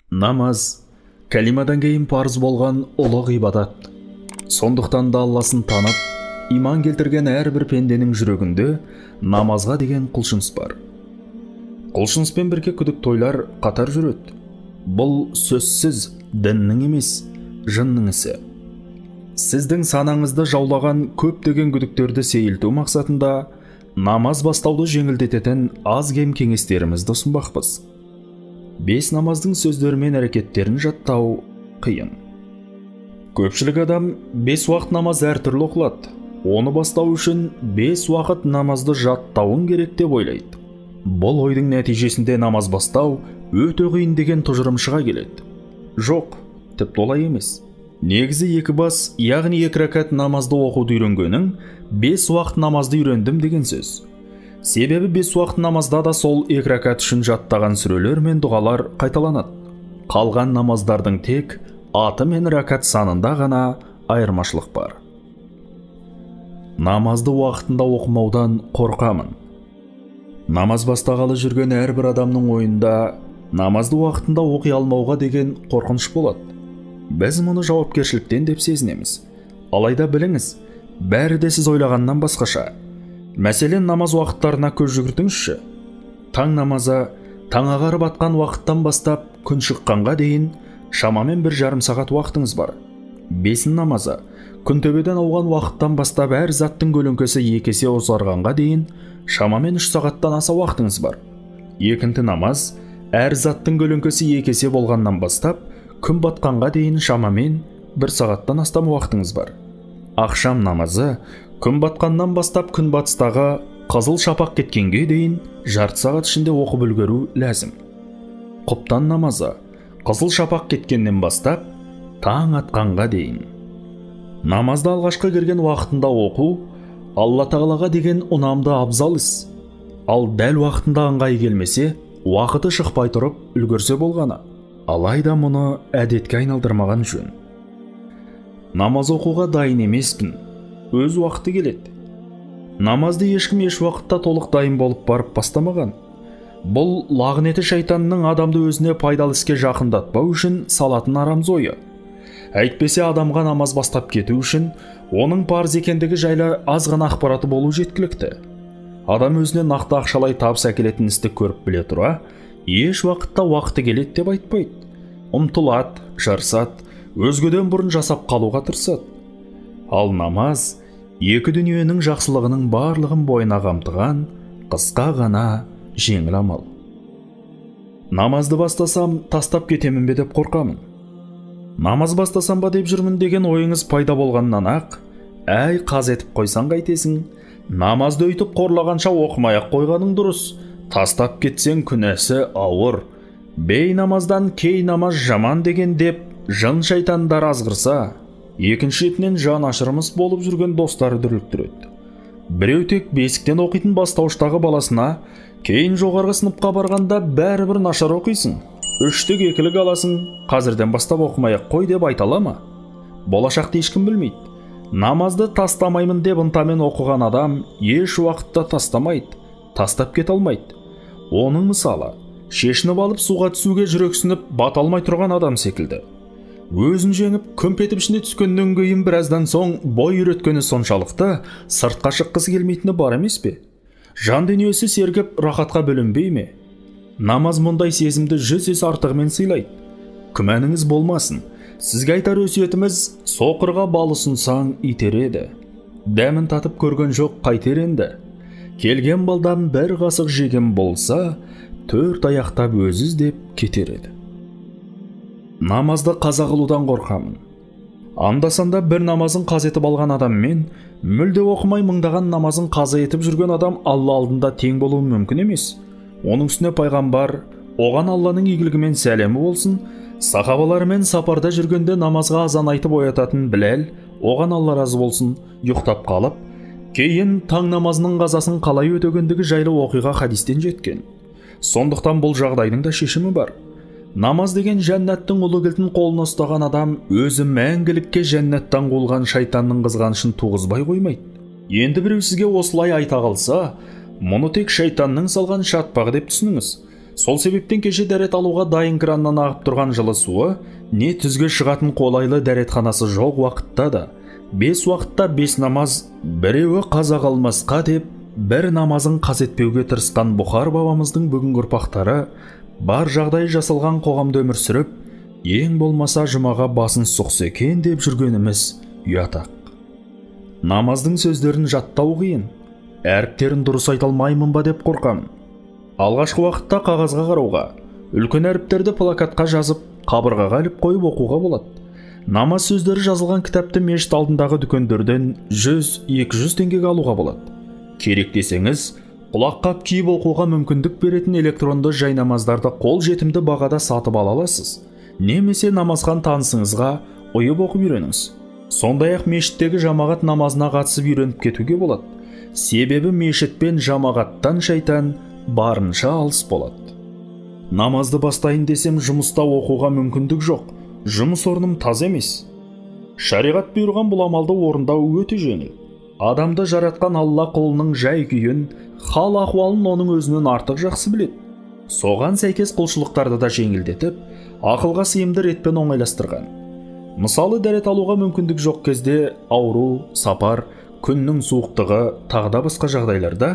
Намаз кәлимадан кейін парыз болған ұлы ғибадат. Сондықтан да Алласын танып, иман келтірген әрбір пенденің жүрегінде намазға деген құлшыныс бар. Құлшыныспен бірге күдік тойлар қатар жүреді. Бұл сөзсіз діннің емес, жынның ісі. Сіздің санаңызды жаулаған көптеген күдіктерді сейілту мақсатында намаз бастауды жеңілдететін аз-кем кеңестерімізді ұсынбақпыз. 5 намаздың сөздері мен әрекеттерін жаттау қиын. Көпшілік адам 5 уақыт намаз әртүрлі оқылады. Оны бастау үшін 5 уақыт намазды жаттауың керек деп ойлайды. Бұл ойдың нәтижесінде намаз бастау өте қиын деген тұжырым шыға келеді. Жоқ, тіпті олай емес. Негізі екі бас, яғни 2 ракат намазды оқуды үйренгенің 5 уақыт намазды үйрендім деген сөз. Себебі 5 уақыт намазда да сол 2 ракат үшін жаттаған сүрелер мен дұғалар қайталанады. Қалған намаздардың тек аты мен ракат санында ғана айырмашылық бар. Намазды уақытында оқымаудан қорқамын. Намаз бастағалы жүрген әрбір адамның ойында намазды уақытында оқи алмауға деген қорқыныш болады. Біз мұны жауапкершіліктен деп сезінеміз. Алайда біліңіз, бәрі де сіз ойлағаннан басқаша. Мәселен, намаз уақыттарына көз жүгіртіңізші. Таң намазы таң ағарып атқан уақыттан бастап күн шыққанға дейін шамамен 1,5 сағат уақытыңыз бар. Бесін намазы күн төбеден ауған уақыттан бастап әр заттың көлеңкесі 2 есе ұзарғанға дейін шамамен 3 сағаттан аса уақытыңыз бар. Екінші намаз әр заттың көлеңкесі 2 есе болғаннан бастап күн батқанға дейін шамамен 1 сағаттан астам уақытыңыз бар. Ақшам намазы күн батқаннан бастап күн батыстағы қызыл шапақ кеткенге дейін жарты сағат ішінде оқып үлгеру ләзім. Құптан намазы қызыл шапақ кеткеннен бастап таң атқанға дейін. Намазды алғашқы кірген уақытында оқу Алла тағалаға деген ұнамды абзал іс. Ал дәл уақытында ыңғайы келмесе, уақыты шықпай тұрып үлгерсе болғаны. Алайда мұны әдетке айналдырмаған жөн. Намаз оқуға дайын емеспін. Өз уақыты келеді. Намазды ешкім еш уақытта толық дайын болып барып бастамаған. Бұл лағнеті шайтанның адамды өзіне пайдалы іске жақындатпау үшін салатын арамза ойы. Әйтпесе адамға намаз бастап кету үшін оның парыз екендігі жайлы аз ғана ақпараты болу жеткілікті. Адам өзіне нақты ақшалай табыс әкелетін істі көріп біле тұра, еш уақытта уақыты келеді деп айтпайды. Ұмтылады, жарысады, өзгеден бұрын жасап қалуға тырысады. Ал намаз екі дүниенің жақсылығының барлығын бойына қамтыған қысқа ғана жеңіл амал. Намазды бастасам, тастап кетемін бе деп қорқамын. Намаз бастасам ба деп жүрмін деген ойыңыз пайда болғаннан ақ, әй қаз етіп қойсаң қайтесің, намазды өйтіп қорлағанша оқымай-ақ қойғаның дұрыс, тастап кетсең күнәсі ауыр, бей намаздан кей намаз жаман деген деп жын шайтандар азғырса, екінші шетінен жан ашырмыс болып жүрген достары дүрліктіреді. Біреу тек бесіктен оқитын бастауыштағы баласына, кейін жоғарғы сыныпқа барғанда бәрібір нашар оқисың, 3-тік 2-лік аласың, қазірден бастап оқымай-ақ қой деп айта ала ма? Болашақты ешкім білмейді. Намазды тастамаймын деп ынтамен оқыған адам еш уақытта тастамайды, тастап кете алмайды. Оның мысалы, шешініп алып суға түсуге жүрексініп бата алмай тұрған адам секілді. Өзін жеңіп, күмп етіп ішіне түскеннен кейін біраздан соң бой үйреткені соншалықты сыртқа шыққысы келмейтіні бар емес пе? Жан дүниесі сергіп, рахатқа бөленбей ме? Намаз мұндай сезімді 100 есе артығымен сыйлайды. Күмәніңіз болмасын. Сізге айтар өсиетіміз, соқырға бал ұсынсаң итереді. Дәмін татып көрген жоқ қайтер енді. Келген балдан бір қасық жеген болса, 4 аяқтап өзі іздеп кетер еді. Намазды қаза қылудан қорқамын. Анда-санда бір намазын қаза етіп алған адаммен мүлде оқымай мыңдаған намазын қаза етіп жүрген адам Алла алдында тең болуы мүмкін емес. Оның үстіне пайғамбар, оған Алланың игілігімен сәлемі болсын, сахабаларымен сапарда жүргенде намазға азан айтып оятатын Біләл, оған Алла разы болсын, ұйықтап қалып, кейін таң намазының қазасын қалай өтегендігі жайлы оқиға хадистен жеткен. Сондықтан бұл жағдайдың да шешімі бар. Намаз деген жәннаттың ұлы кілтін қолына ұстаған адам өзі мәңгілікке жәннаттан қуылған шайтанның қызғанышын туғызбай қоймайды. Енді біреу сізге осылай айта қалса, мұны тек шайтанның салған шатпағы деп түсініңіз. Сол себептен кеше дәрет алуға дайын краннан ағып тұрған жылы суы, не түзге шығатын қолайлы дәретханасы жоқ уақытта да, 5 уақытта 5 намаз, біреуі қаза қалмасқа деп, бір намазын қаз етпеуге тырысқан Бұхар бабамыздың бүгінгі ұрпақтары бар жағдай жасалған қоғамда өмір сүріп, ең болмаса жұмаға басын сұқса екен деп жүргеніміз ұят-ақ. Намаздың сөздерін жаттау қиын, әріптерін дұрыс айта алмаймын ба деп қорқамын. Алғашқы уақытта қағазға қарауға, үлкен әріптерді плакатқа жазып, қабырғаға іліп қойып оқуға болады. Намаз сөздері жазылған кітапты мешіт алдындағы дүкендерден 100-200 теңгеге алуға болады. Керек десеңіз, құлаққап киіп оқуға мүмкіндік беретін электронды жайнамаздарды қол жетімді бағада сатып ала аласыз. Немесе намазхан танысыңызға ұйып оқып үйреніңіз. Сондай-ақ мешіттегі жамағат намазына қатысып үйреніп кетуге болады. Себебі мешіт пен жамағаттан шайтан барынша алыс болады. Намазды бастайын десем жұмыста оқуға мүмкіндік жоқ. Жұмыс орным таз емес. Шариғат бұйырған бұл амалды орындау өте жеңіл. Адамды жаратқан Алла құлының жай күйін, хал ахуалын оның өзінен артық жақсы біледі. Соған сәйкес құлшылықтарды да жеңілдетіп, ақылға сыйымды ретпен оңайластырған. Мысалы, дәрет алуға мүмкіндік жоқ кезде ауру, сапар, күннің суықтығы, тағы да басқа жағдайларда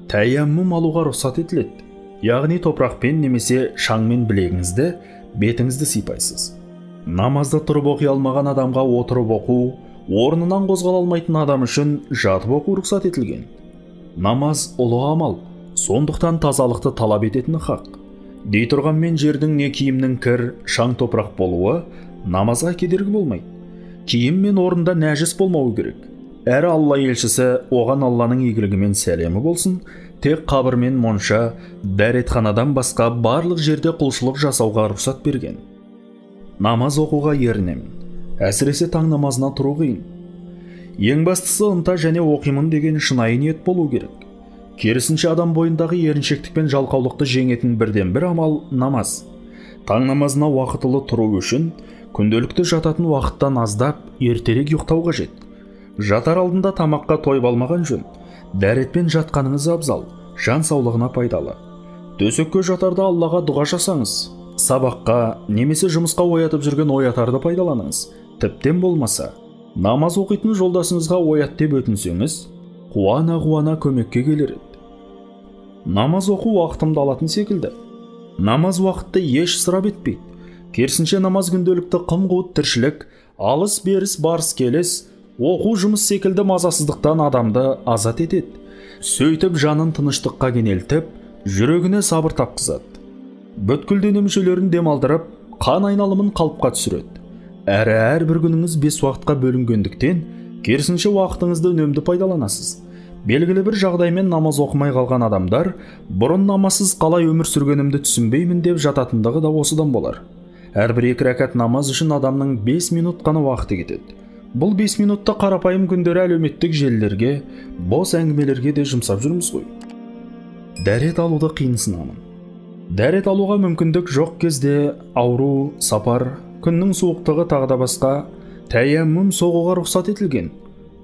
тәйәммум алуға рұқсат етіледі. Яғни топырақпен немесе шаңмен білегіңізді, бетіңізді сипайсыз. Намазды тұрып оқи алмаған адамға отырып оқу, орнынан қозғала алмайтын адам үшін жатып оқу рұқсат етілген. Намаз ұлы амал, сондықтан тазалықты талап ететіні хақ. Дей тұрғанмен жердің не киімнің кір, шаң топырақ болуы намазға кедергі болмайды. Киім мен орында нәжіс болмауы керек. Әрі Алла елшісі, оған Алланың игілігімен сәлемі болсын, тек қабір мен монша, дәретханадан басқа барлық жерде құлшылық жасауға рұқсат берген. Намаз оқуға ерінемін. Әсіресе таң намазына тұру қиын. Ең бастысы ынта және оқимын деген шынайы ниет болу керек. Керісінше адам бойындағы еріншектік пен жалқаулықты жеңетін бірден-бір амал намаз. Таң намазына уақытылы тұру үшін күнделікті жататын уақыттан аздап ертерек ұйықтау қажет. Жатар алдында тамаққа тойып алмаған жөн. Дәретпен жатқаныңыз абзал, жан саулығына пайдалы. Төсекке жатарда Аллаға дұға жасаңыз. Сабаққа немесе жұмысқа оятып жүрген оятарды пайдаланыңыз. Тіптен болмаса, намаз оқитын жолдасыңызға оят деп өтінсеңіз, қуана-қуана көмекке келер еді. Намаз оқу уақытымды алатын секілді. Намаз уақытты еш ысырап етпейді. Керісінше намаз күнделікті қым-қуыт тіршілік, алыс-беріс, барыс-келіс, оқу жұмыс секілді мазасыздықтан адамды азат етеді. Сөйтіп жанын тыныштыққа кенелтіп, жүрегіне сабыр тапқызады. Бүткіл дене мүшелерін демалдырып, қан айналымын қалыпқа түсіреді. Әрі әрбір күніңіз 5 уақытқа бөлінгендіктен, керісінше уақытыңызды үнемді пайдаланасыз. Белгілі бір жағдаймен намаз оқымай қалған адамдар, бұрын намазсыз қалай өмір сүргенімді түсінбеймін деп жататындығы да осыдан болар. Әрбір 2 рәкат намаз үшін адамның 5 минут қана уақыты кетеді. Бұл 5 минутта қарапайым күндері әлеуметтік желілерге, бос әңгімелерге де жұмсап жүрміз ғой. Дәрет алуды қиынсынамын. Дәрет алуға мүмкіндік жоқ кезде ауру, сапар, күннің суықтығы тағы да басқа тәйәммум соғуға рұқсат етілген.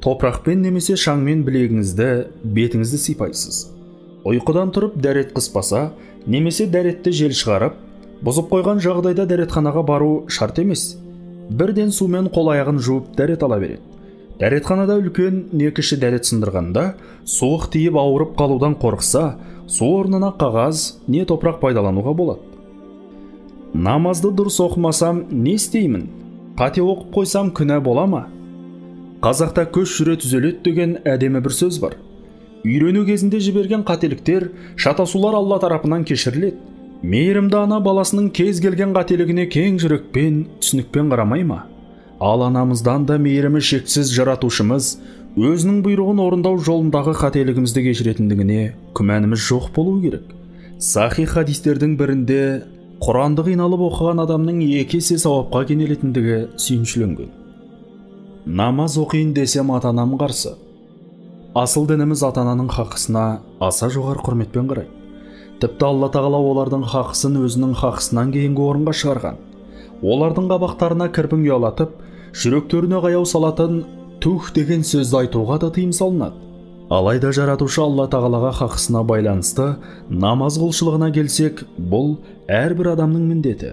Топырақпен немесе шаңмен білегіңізді, бетіңізді сипайсыз. Ұйқыдан тұрып дәрет қыспаса, немесе дәретті жел шығарып, бұзып қойған жағдайда дәретханаға бару шарт емес. Бірден сумен қол аяғын жуып дәрет ала береді. Дәретханада үлкен не кіші дәрет сындырғанда, суық тиіп ауырып қалудан қорықса, су орнына қағаз не топырақ пайдалануға болады. Намазды дұрыс оқымасам не істеймін? Қате оқып қойсам күнә бола ма? Қазақта көш жүре түзеледі деген әдемі бір сөз бар. Үйрену кезінде жіберген қателіктер, шатасулар Алла тарапынан кешіріледі. Мейірімді ана баласының кез келген қателігіне кең жүрекпен, түсінікпен қарамай ма? Ал анамыздан да мейірімі шексіз жаратушымыз өзінің бұйрығын орындау жолындағы қателігімізді кешіретіндігіне күмәніміз жоқ болу керек. Сахих хадистердің бірінде Құранды қиналып оқыған адамның 2 есе сауапқа кенелетіндігі сүйіншіленген. Намаз оқиын десем ата-анам қарсы. Асыл дініміз ата-ананың хақысына аса жоғары құрметпен қарайды. Тіпті Алла тағала олардың хақысын өзінің хақысынан кейінгі орынға шығарған. Олардың қабақтарына кірпің ұялатып, жүректеріне қаяу салатын тух деген сөзді айтуға да тыйым салынады. Алайда жаратушы Алла тағалаға хақысына байланысты намаз құлшылығына келсек, бұл әрбір адамның міндеті.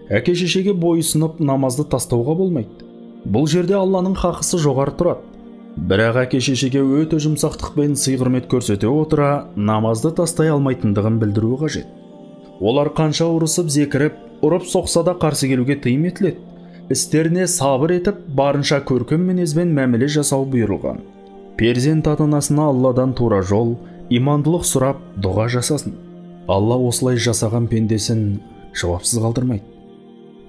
Әке шешеге бойұсынып намазды тастауға болмайды. Бұл жерде Алланың хақысы жоғары тұрады. Бірақ әке шешеге өте жұмсақтықпен сый-құрмет көрсете отыра намазды тастай алмайтындығын білдіру қажет. Олар қанша ұрысып, зекіріп, ұрып соқса да қарсы келуге тыйым етіледі. Істеріне сабыр етіп, барынша көркем мінезбен мәміле жасау бұйырылған. Перзент ата-анасына Алладан тура жол, имандылық сұрап, дұға жасасын. Алла осылай жасаған пендесін жауапсыз қалдырмайды.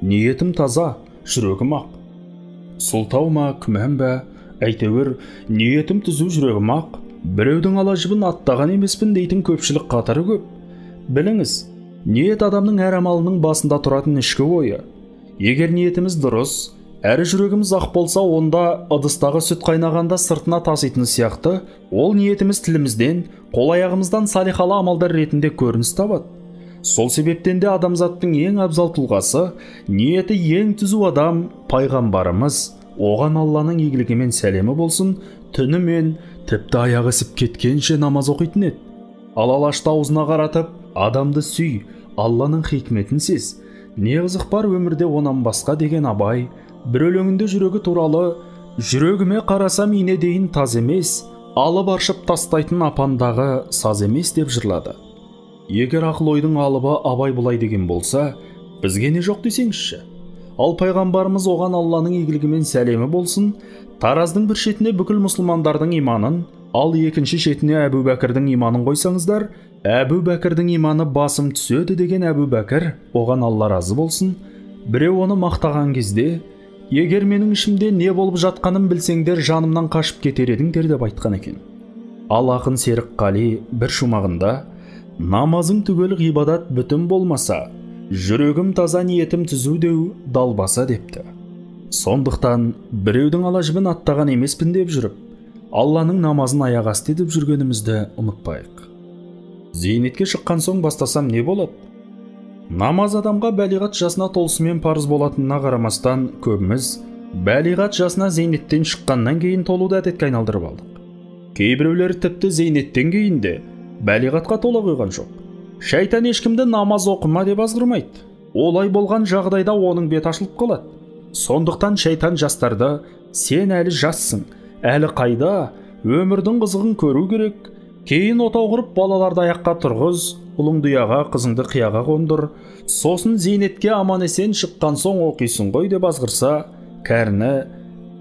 Ниетім таза, жүрегім ақ. Сұлтау ма, күмән бе, әйтеуір ниетім түзу, жүрегім ақ. Біреудің ала жібін аттаған емеспін дейтін көпшілік қатары көп. Біліңіз, ниет адамның әр амалының басында тұратын ішкі ойы. Егер ниетіміз дұрыс, әрі жүрегіміз ақ болса, онда ыдыстағы сүт қайнағанда сыртына таситын сияқты, ол ниетіміз тілімізден, қол аяғымыздан салихалы амалдар ретінде көрініс табады. Сол себептен де адамзаттың ең абзал тұлғасы, ниеті ең түзу адам пайғамбарымыз, оған Алланың игілігі мен сәлемі болсын, түнімен тіпті аяғы ісіп кеткенше намаз оқитын еді. Ал алашты аузына қаратып, адамды сүй, Алланың хикметін сез, не қызық бар өмірде онан басқа деген Абай бір өлеңінде жүрегі туралы жүрегіме қарасам ине дейін таз емес, алып аршып тастайтын апандағы саз емес деп жырлады. Егер ақыл ойдың алыбы Абай бұлай деген болса, бізге не жоқ десеңізші. Ал пайғамбарымыз оған Алланың игілігі мен сәлемі болсын, тараздың бір шетіне бүкіл мұсылмандардың иманын, ал екінші шетіне Әбу Бәкірдің иманын қойсаңыздар, Әбу Бәкірдің иманы басым түседі деген Әбу Бәкір, оған Алла разы болсын, біреу оны мақтаған кезде, егер менің ішімде не болып жатқанын білсеңдер, жанымнан қашып кетер едіңдер деп айтқан екен. Ал ақын Серік Қали бір шумағында, намазың түгел ғибадат бүтін болмаса, жүрегім таза ниетім түзу деу далбаса депті. Сондықтан біреудің ала жібін аттаған емеспін деп жүріп, Алланың намазын аяқ асты етіп жүргенімізді ұмытпайық. Зейнетке шыққан соң бастасам не болады? Намаз адамға бәлиғат жасына толысымен парыз болатынына қарамастан, көбіміз бәлиғат жасына зейнеттен шыққаннан кейін толуды әдетке айналдырып алдық. Кейбіреулер тіпті зейнеттен кейін де бәлиғатқа тола қойған жоқ. Шайтан ешкімді намаз оқыма деп азғырмайды. Олай болған жағдайда оның беті ашылып қалады. Сондықтан шайтан жастарды сен әлі жассың, әлі қайда, өмірдің қызығын көру керек, кейін отау құрып балаларды аяққа тұрғыз, ұлыңды ұяға, қызыңды қияға қондыр, сосын зейнетке аман-есен шыққан соң оқисың ғой деп азғырса, кәріні,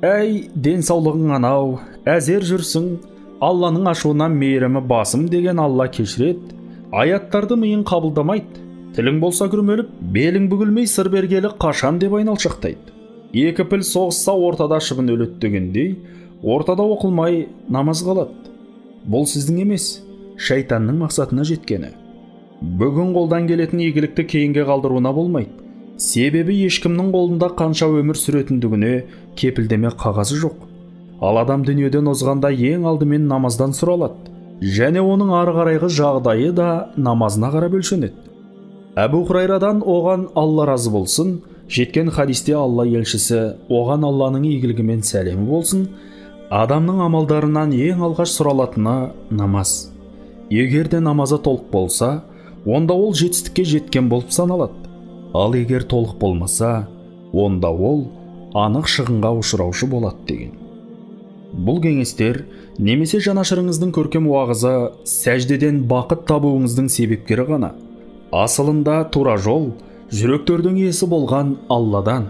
әй, денсаулығың анау, әзер жүрсің, Алланың ашуынан мейірімі басым деген Алла кешіреді, аяттарды миың қабылдамайды, тілің болса күрмеліп, белің бүгілмей сыр бергелі қашан деп айналшақтайды. Екі піл соғысса ортада шыбын өледі дегендей, ортада оқылмай намаз қалады. Бұл сіздің емес, шайтанның мақсатына жеткені. Бүгін қолдан келетін игілікті кейінге қалдыруына болмайды. Себебі ешкімнің қолында қанша өмір сүретіндігіне кепілдеме қағазы жоқ. Ал адам дүниеден озғанда ең алдымен намаздан сұралады. Және оның ары қарайғы жағдайы да намазына қарап өлшенеді. Әбу Хурайрадан оған Алла разы болсын, жеткен хадисте Алла елшісі оған Алланың игілігі мен сәлемі болсын, адамның амалдарынан ең алғаш сұралатыны намаз. Егер де намазы толық болса, онда ол жетістікке жеткен болып саналады. Ал егер толық болмаса, онда ол анық шығынға ұшыраушы болады деген. Бұл кеңестер немесе жанашырыңыздың көркем уағызы сәждеден бақыт табуыңыздың себепкері ғана. Асылында тура жол жүректердің иесі болған Алладан.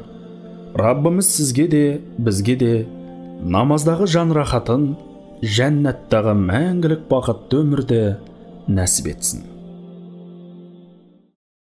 Раббымыз сізге де, бізге де намаздағы жан рахатын, жәннаттағы мәңгілік бақытты өмірді нәсіп етсін.